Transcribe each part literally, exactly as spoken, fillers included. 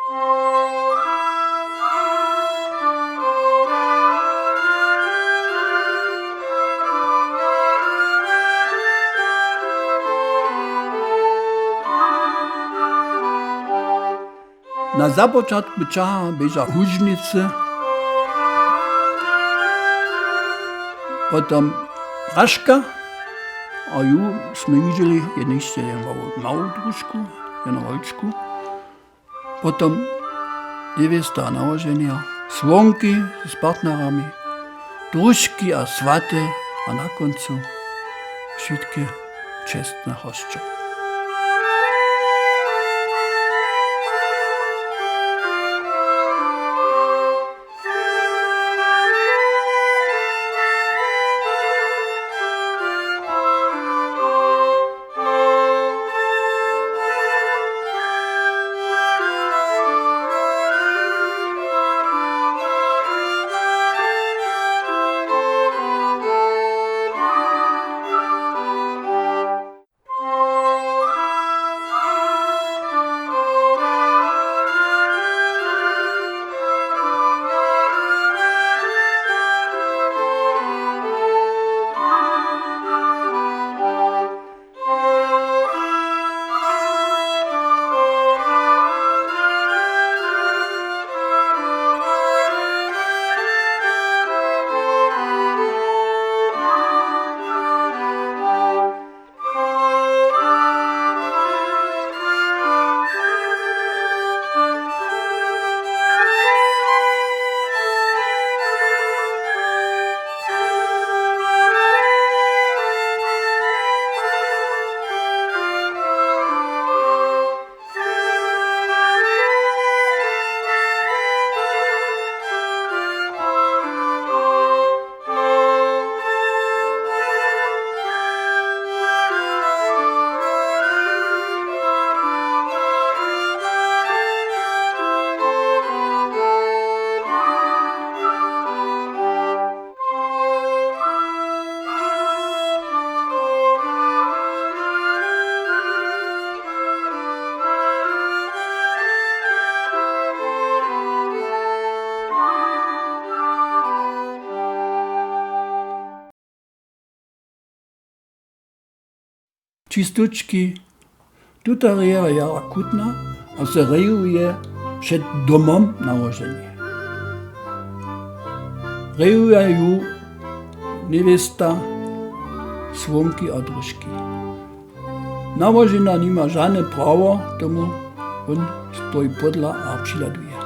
Na započatku ćaha běža Łužnicy, potom Raška, a ju smy widźeli jednišće jednu mału družku, jednu holčku. Potom njewěsta nałoženja, słonki z partnerami, družki a swaty a na kóncu wšitke čestne hosće. Čistočki, tuta reja je jara chutna a se rejuje před domom nałoženje. Rejuja ju njewěsta, słonki a družki. Nałožena nima žane prawo tomu, wón stoji pódla a přihladuje.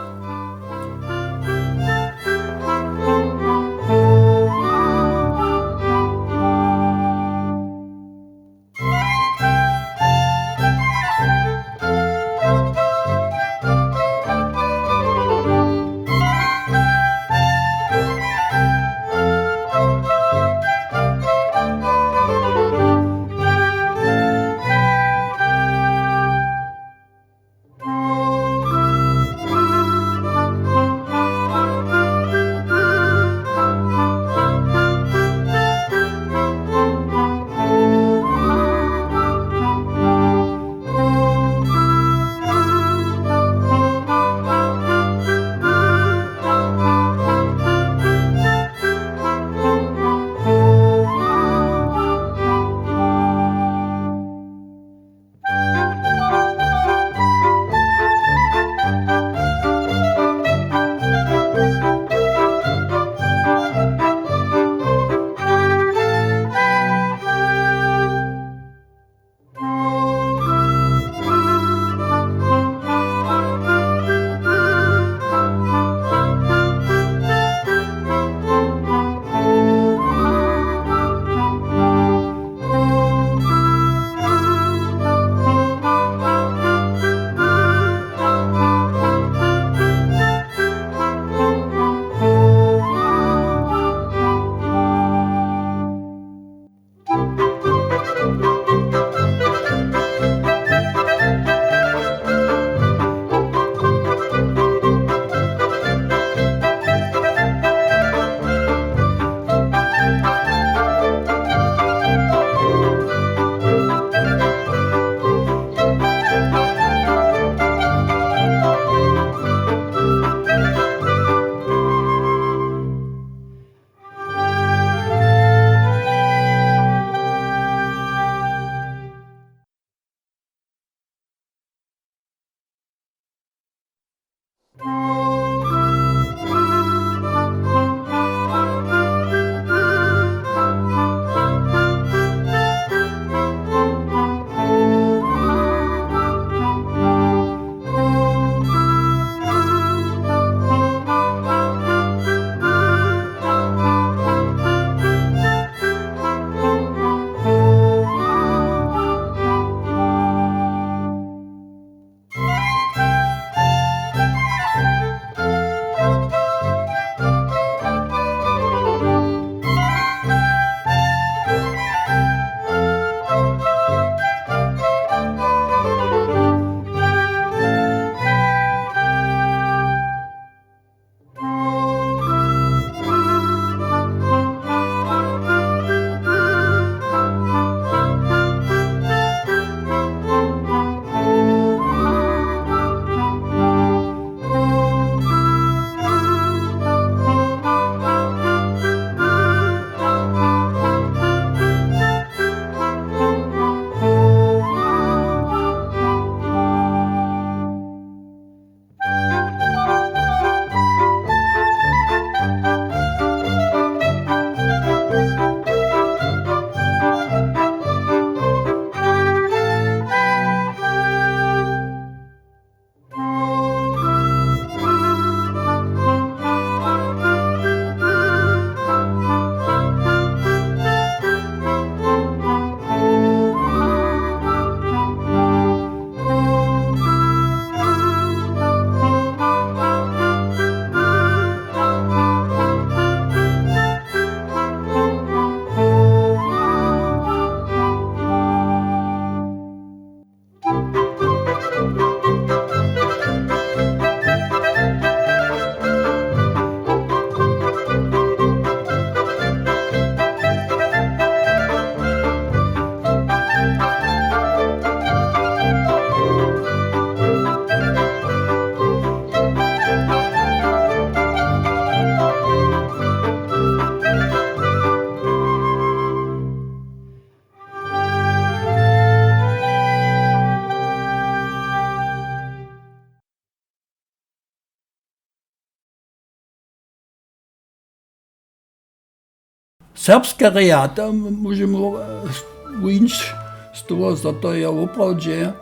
Serbska reja, to móžemy, e, wujić z toho, zo to je woprawdźe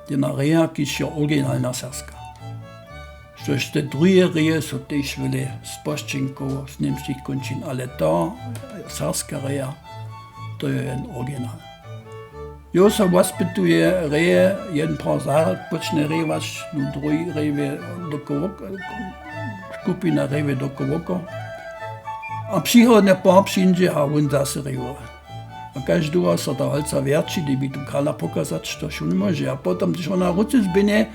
jedna reja, kiž je originalna serbska. Štož te druhe reje su tež wjele z posćenkow, z němskich kónčin, ale to, e, serbska reja, to je jen original. Jow so wospytuje reje, jedyn par započne rejować, no, druhi rejuje dokołoko, skupina rejuje dokołoko. A přichodne par přińdźe a wón zase rejuje. A kaž dołho so ta holca wjerći, dyrbi tu kala pokazać, štož wón móže. A potom, hdyž wona wróci z běnje,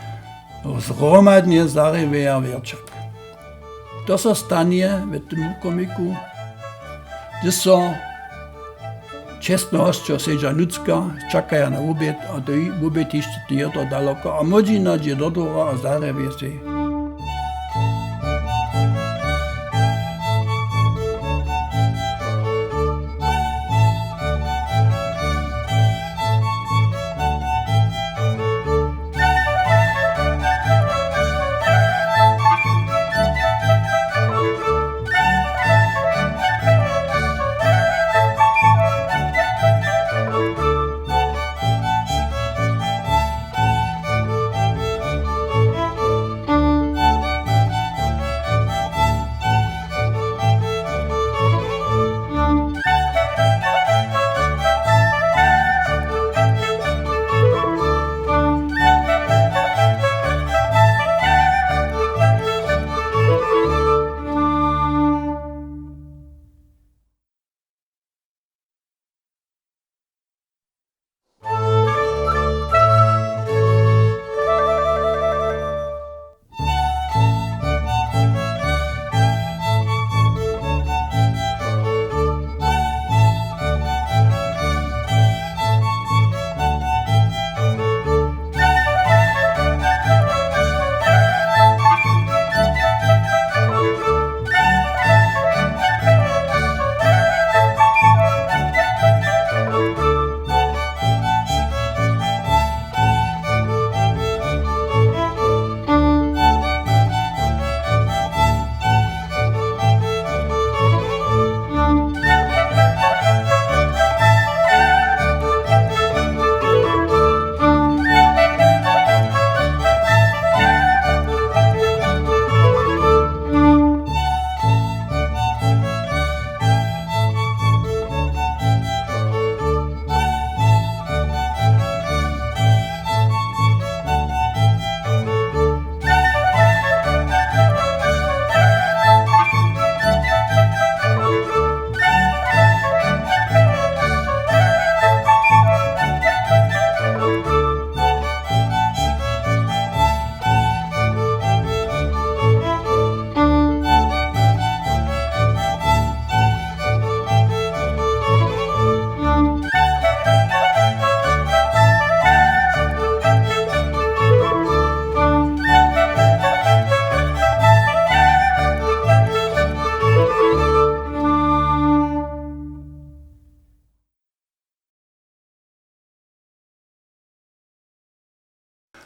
zhromadnje zarjeweja wjerćak. To so stanje w tym komiku, hdyž so čestne hosće sedźa nutřka, čakaja na woběd, a to woběd hišće njeje to daloko, a młodźina dźe do dwora a zarjewje sej.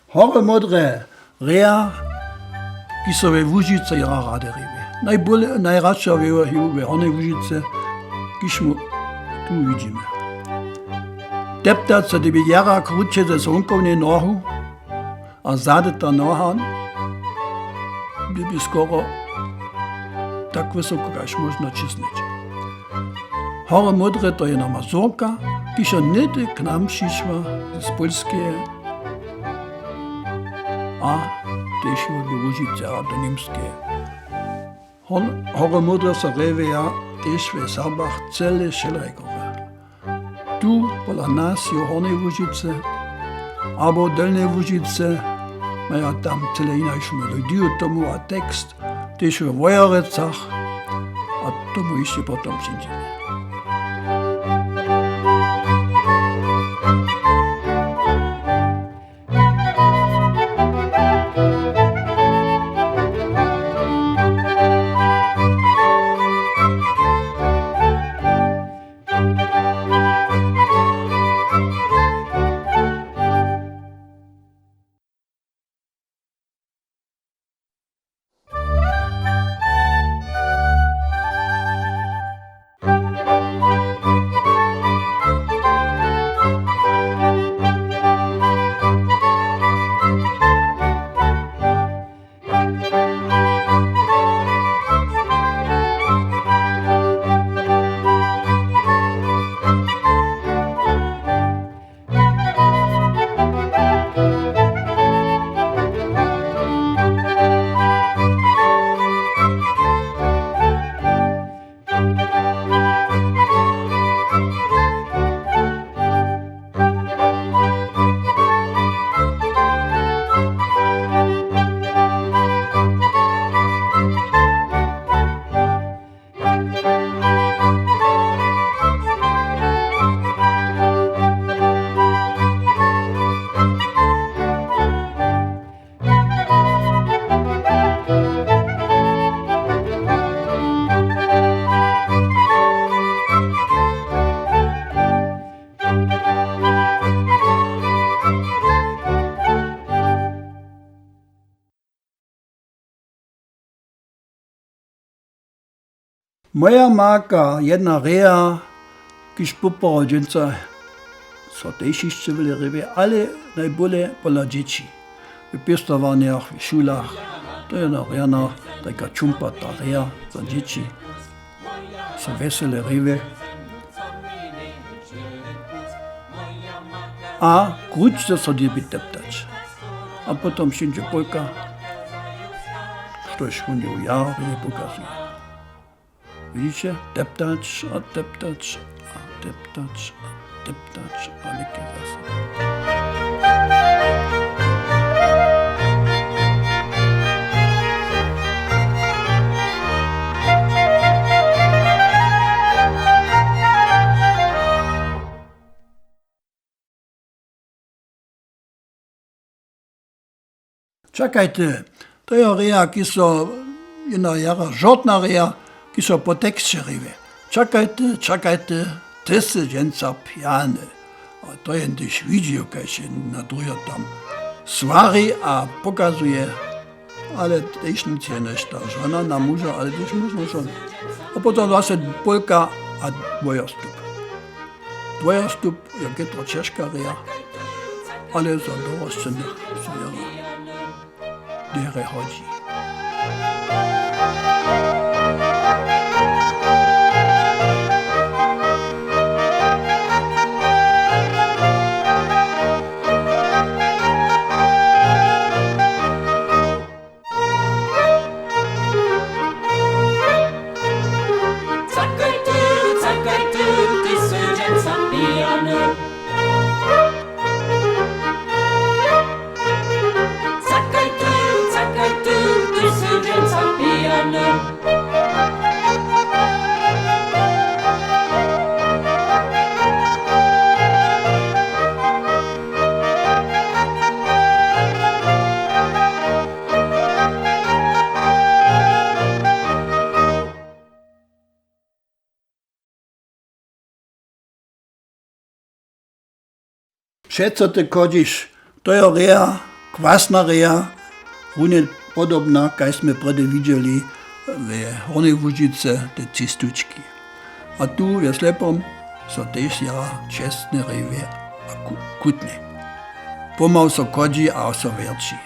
Hory módre reja, kiž so we Łužicy jara rady rěwi. Najbóle, najradšo we, we Hornjej Łužicy, kiž mu tu widźimy. Deptat so dyrbi jara krótše ze zhonkownjej nohu, a zadeta noha dyrbi skoro tak wysoko, kaž móžno ćisnyć. Hory módre, to je nama mazurka, kiž je něhdy k nam přišła z Pólskeje a tež do Łužicy a do Němskeje. Hor-, hory módre so rjeweja tež we Serbach cyle wšelakore. Tu pola nas je w Hornjej Łužicy abo w Delnjej Łužicy, maja tam cyle hinašo melodiju tomu a tekst, tež we Wojerecach, a tomu hišće potom přińdźemy. Moja marka jedna reja, kiž poprawdźe dźensa so tež hišće wjele rěwje, ale najbóle pola dźěći. W pěstowarnjach, w šulach, to je jedna rjana, tajka čumpata reja za dźěći, so wjesele rěwje. A kruć so dyrbi deptać. A potom přińdźe polka, štož wón je ja rěwje pokazuje. Widźiće? Deptać a deptać a deptać a deptać a něke zaso. Čakajte, to je reja, kiž so jena jara žortna reja, kiž so po teksće rěwje. Čakajte, čakajte, ty sy dźensa pjany. A to jen tež widźi, kaž je na druho tam swari a pokazuje, ale tež nic je nješta žona na muža, ale tež muž na žonu. A potom zase polka a dwojostup. Dwojostup je getro ćežka reja, ale za dorosćenych so wjera derje hodźi. Cakaj ty, cakaj ty, ty sy dźensa pijany. Cakaj ty, cakaj ty, ty sy dźensa pijany. Přeco ty chodźiš, to je reja, kwasna reja, runje podobna, kaž smy prjedy widźeli we Hornjej Łužicy, te tři stučki. A tu we Slepom so tež jara čestne rěwje a ku-, kutnje. Pomału so chodźi a so wjerći.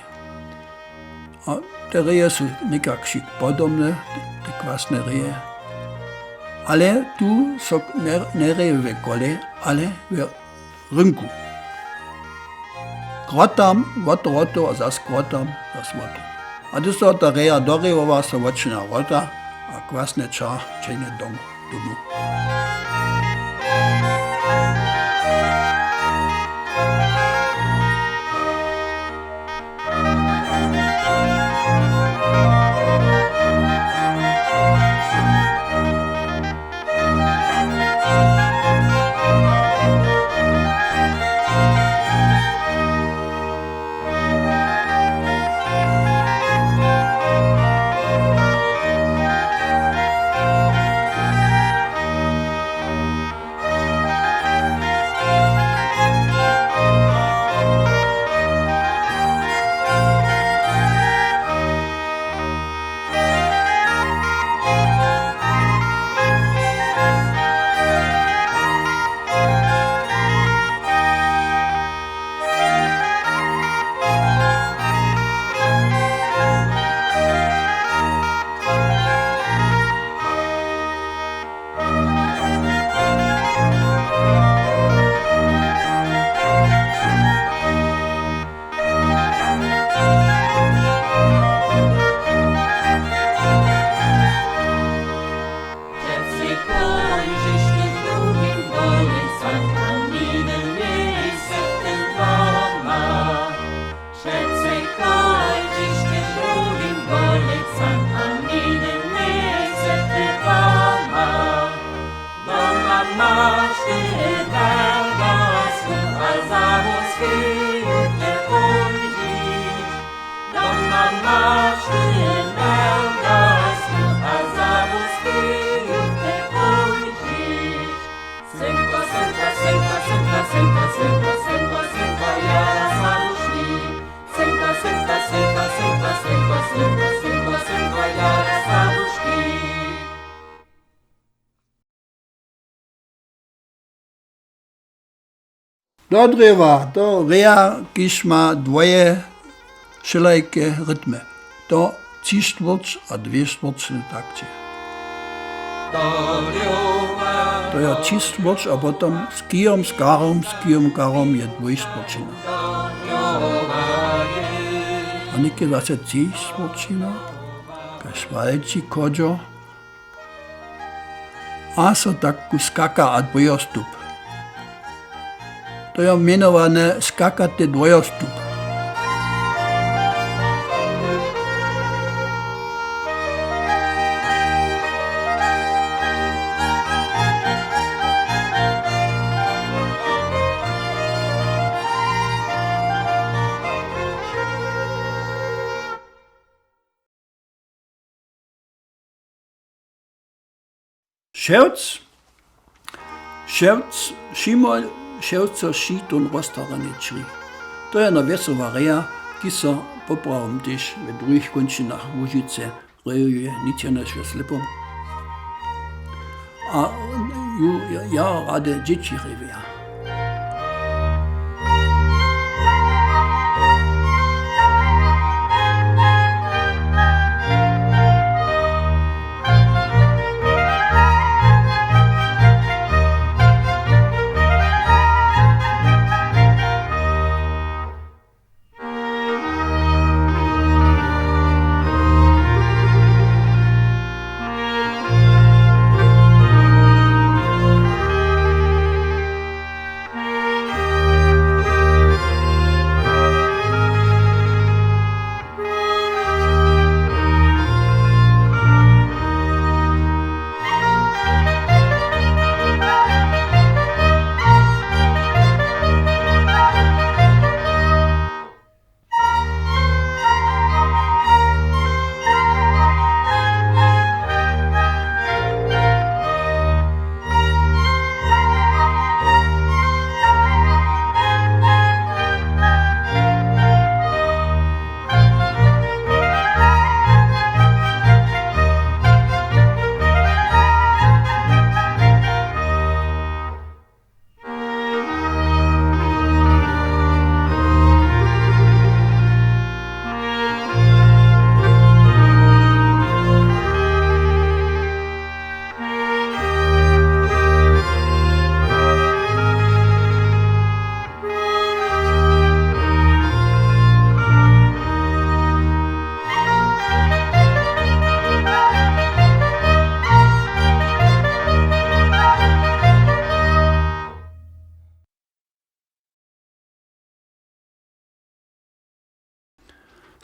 A te reje su někak wšitk podobne, te kwasne reje. Ale tu so nje-, njerěje we kole, ale we rynku. Krotam, woto, woto a zas krotam, zas woto. A hdyž so ta reja dorěwowa, so wočina wrota a kwasne ča ćehnje dom. Domu. Do drjewa, do reja, kiž ma dwoje wšelajke rytmy. To tři štwórć a dwě štwórćiny takće. To je tři štwórć a potom z kijom z karom, z kijom karom je dwójštwórćina. A něke zase tři štwórćina, kaž walči chodźo. A so tak skaka a dwojostup. To je mjenowane skakate dwojostup. Šewc, šewc, Šimon, šewco ši tón roztarany čri. To je na wjesowa reja, kiž so poprawom tež we druhich kónčinach Łužicy rejuje, nic jenož we Slepom. A ju ja rady dźěći rejwja.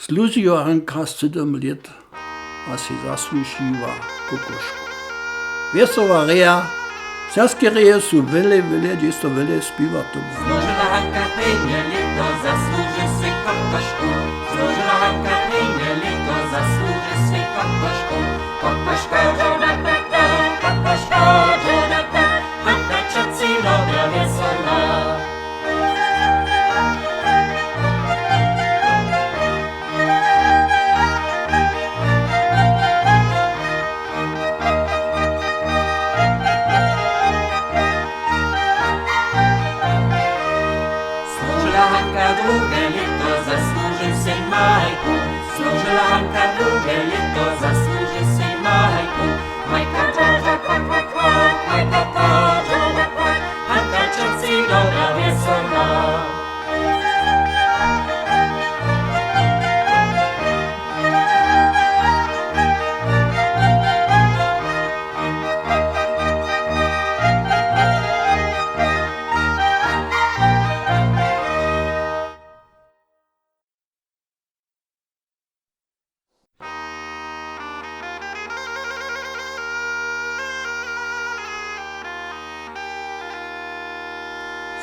Słužiła Hanka sedym lět a sej zasłužiła kokošku. Wjesoła reja, serbske reje su wjele, wjele, dźež so wjele spěwa tomu. Słužila Hanka prěnje lěto, zasłuži sej kokošku. Słužila Hanka prěnje lěto, zasłuži sej kokošku. Kokoška, žoda, kokoška, žoda, Hanka, wšitcy dobra wjesoła. Słužila Hanka druhe lěto, zasłuži sej majku. Słužila Hanka druhe lěto, zasłuži sej majku. Majka, dźa, dźa, kwak, kwak, kwak, majka, dźa, dźa, kwak, kwak, Hanka, wšitcy dobra wjesoła.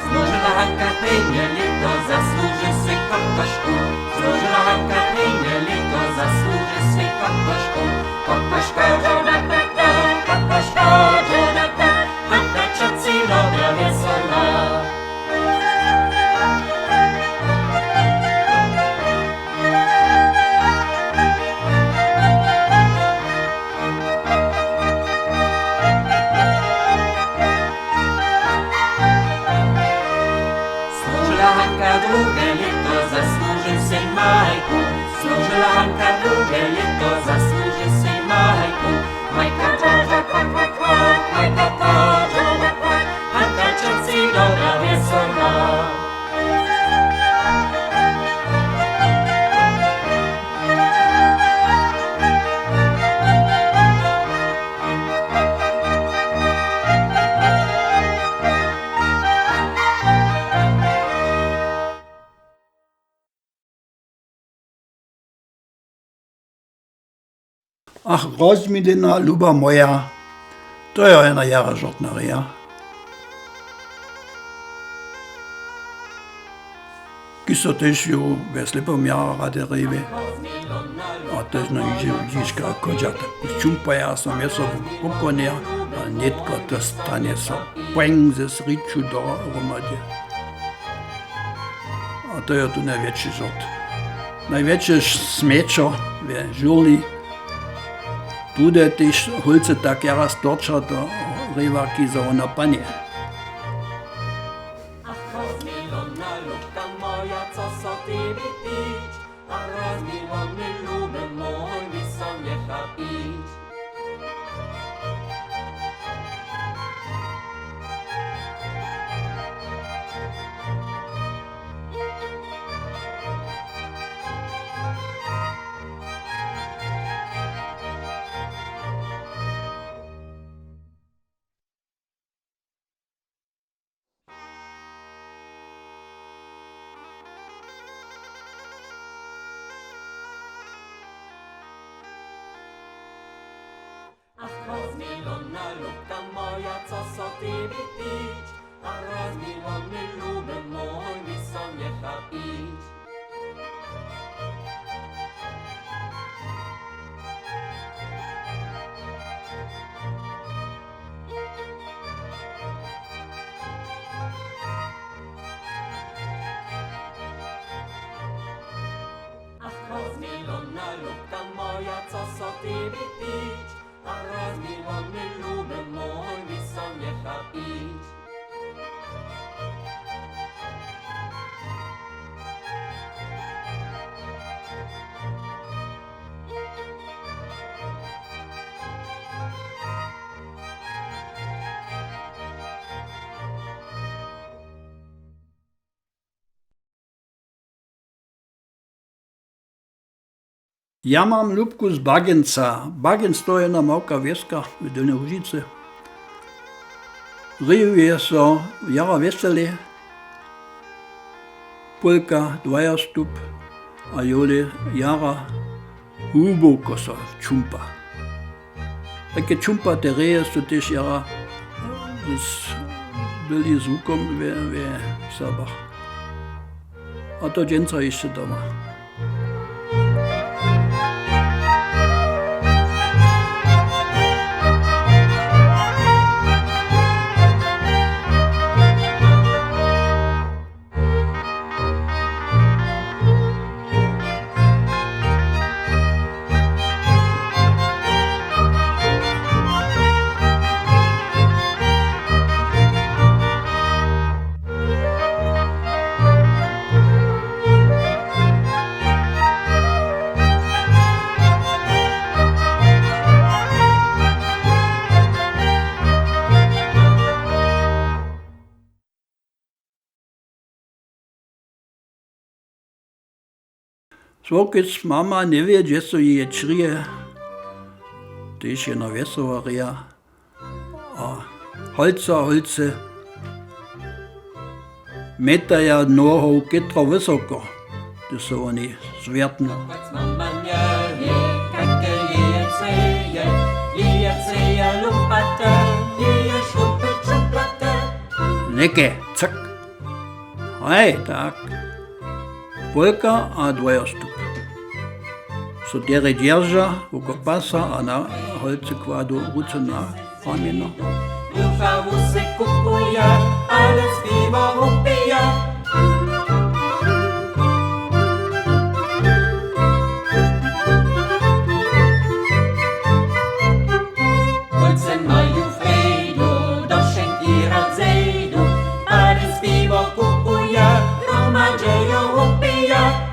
Słužila Hanka prěnje lěto, zasłuži sej kokošku. Słužila Hanka prěnje lěto, zasłuži sej kokošku. Kokoška, žoda, kokoška, kokoška, žoda, Hanka, wšitcy dobra wjesoła. Ach, rozmilena luba moja, to je jena jara žortna reja. Kiž so tež ju we Slepom jara rady rejwy. A tež na hižo hižka chodźa tak čumpaja so mjez sobom pokonja a nětko to stanje so płeng ze sriću dohromadźe. A to je tu najwjetši žort. Najwjetše smjećo we žurli. Tude tež hólcy tak jara storča do rejwarki, zo wona panje. Ach, rozmilona lubka moja, co so tebi pić? Ach, rozmilony luby mój, mi so njecha pić. Ach, rozmilona lubka moja, co so tebi pić? Ach, rozmilony luby mój, mi so njecha pić. Ach, rozmilona lubka moja, co so tebi pić? Ach, rozmilony luby mój, mi so njecha pić. Ja mam lubku z Bagenca. Bagenc, to je jedna małka wjeska w Delnjej Łužicy. Rejuje so jara wjesele. Polka, dwajerstup a jole jara hłuboko so čumpa. Tajke čumpate reje su tež jara z, byli zwukom we, we Serbach. A to dźensa hišće doma. Słowkec mama njewě, hdźe su jeje črije, tež jeno wjesoła reja. A holca, holcy mjetaja nohow chětro wysoko, hdyž su woni zwjertnu. Něke, cyk. Haj, tak. Polka a dwojerstup. So derje dźerža woko pasa a na holcy kładu ruce na ramjeno. Ducha wusy kupuje, ale spiwo wupije. Holcy maju frejdu, do wšenkich rad zejdu, ale spiwo kupuje, hromadźe jo wupije.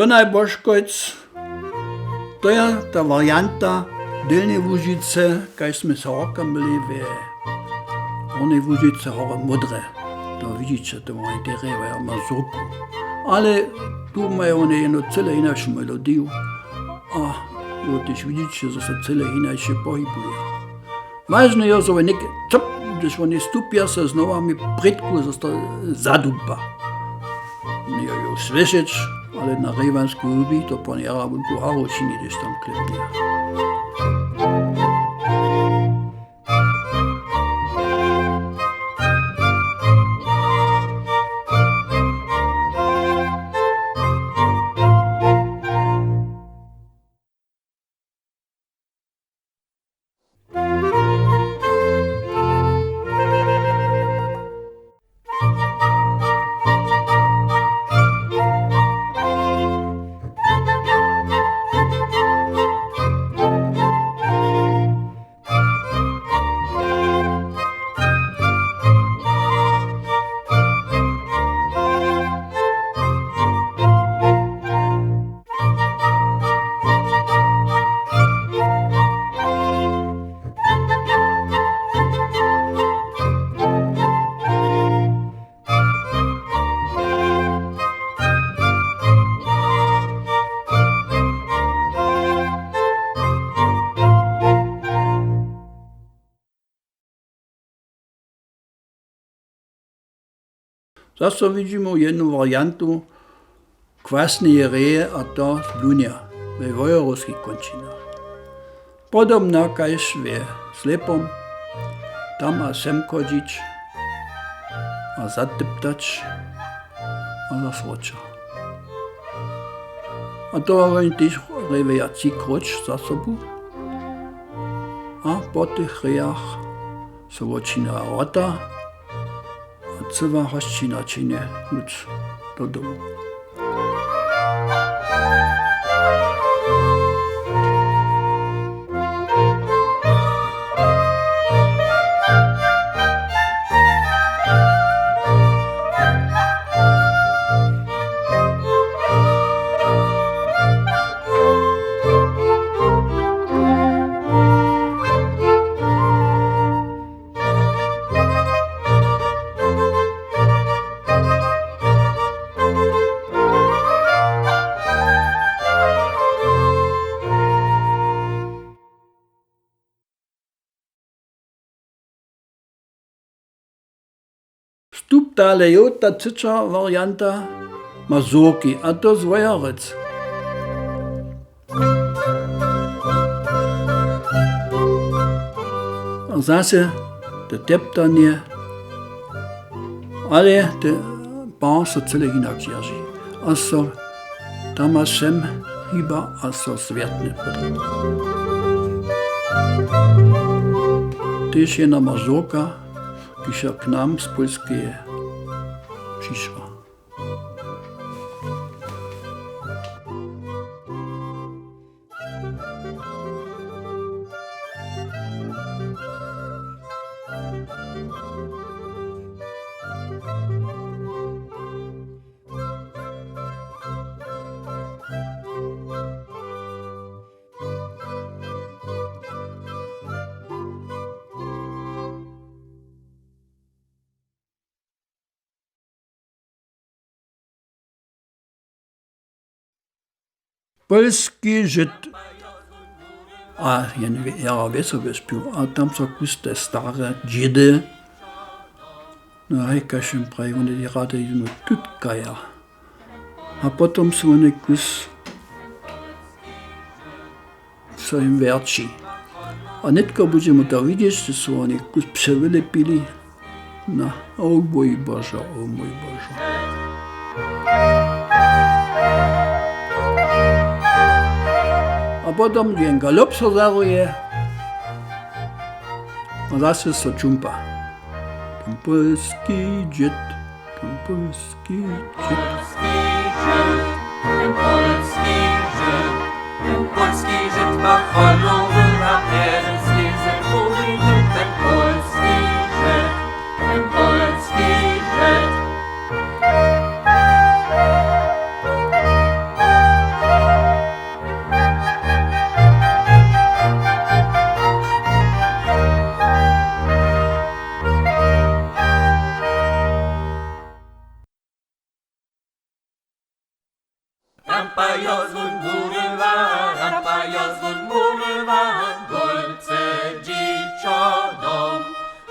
Donald Boškojc, to je ta warianta Delnjeje Łužicy, kaž smy so horka myli w Hornjej Łužicy, hory Módre. To widźiće, to maja te rěwa, ja, mazurku. Ale tu maja wone jednu cyle hinašu melodiju. A jo, tež widźiće, zo so cyle hinaše pohibuje. Wažne jo, zo něk-, cop, hdyž wone stupja so z nohami prědku, zo to zadudba. Njejo jo słyšeć, ale na rěwansku hubi to pon jara wulku haru čini, hdyž tam klepnje. Zaso widźimy jednu wariantu kwasneje reje, a to z Blunja we Wojerowskich kónčinach. Podobna kaž we Slepom, tam a sem chodźić a zatyptać a zas wróćo. A to woni tež rejeja tři króć za sobu. A po tych rejach so wočinja wrota a cyła hosćina ćehnje lud do domu. Stup dale jo ta třeća warianta mazurki, a to z Wojerec. A zase to teptanje, ale te par so cyle hinak dźerži. A so tam a sem hiba a so zwjertnje potom. Tež jedna mazurka, kiž je k nam z Pólskeje přišła. Pólski Žyd. A jen wě-, jara wěcowy spěw. A tam so kus te stare dźědy, no hej, kaž jim praji, wone rady jenu tutkaja. A potom su wone kus so jim wjerći. A nětko budźemy to widźeć, zo su woni kus přewylepili. No, o mój Božo, o mój Božo. A potom jen galop so zaruje. A zase so čumpa. Ten pólski Žyd. Ten pólski Žyd. Ten pólski Žyd, ten pólski Žyd ma holową na piersi zepłowiny, ten pólski Žyd, ten pólski Žyd. Jo zwón murywa, rampa, jo zwón murywa, gólce dźičo dom,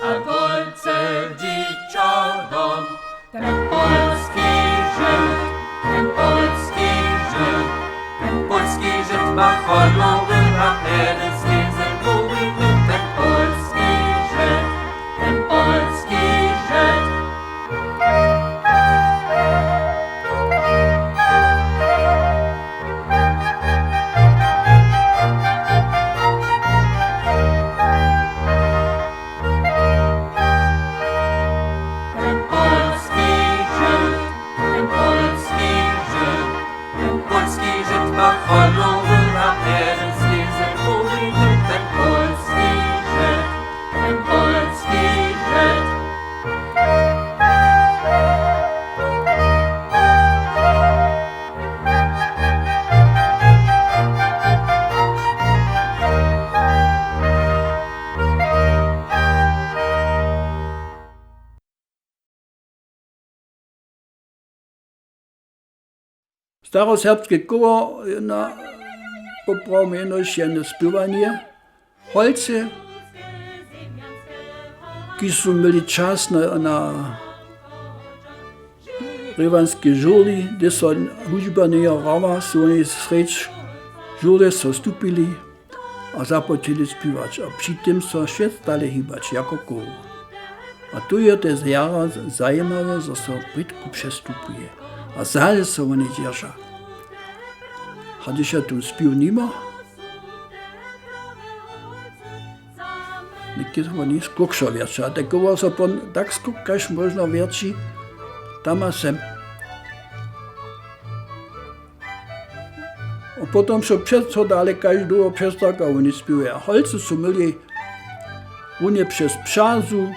a gólce dźičo dom. Ten polski Žyd, ten polski Žyd, ten polski Žyd ma holowy a pjery z kezy murywy, ten polski Žyd, ten polski Žyd. Ten polski Žyd, ten polski Žyd, ten polski Žyd ma holowy a pjery z kezy murywy, ten polski Žyd, ten polski Žyd. Staroserbske koło, jedna, poprawom jenož jedne spěwanje. Holcy, kiž su měli čas na, na Rěwanskej žurli, hdyž so hudźba njeje hrała, su woni srjedź žurle so stupili a započeli spěwać. A při tym so wšě stale hibać jako koło. A tu je tež jara z-, zajimawe, zo so prědku přestupuje. A zaso so woni dźerža. A hdyž je tu spěw nimo, něke woni skókšo wjerća. A te koło so pon-, tak skók kaž móžno wjerći, tam a sem. A potom so přeco dale kaž dołho přestawka woni spěwuje. A holcy su měli runje přez přazu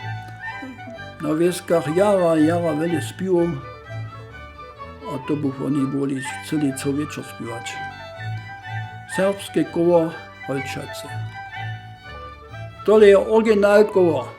na wěskach jara, jara wjele spěwow. A to bych woni woli chcyli co wječor spěwać. Serbske koło Holčace. Tole je original koło.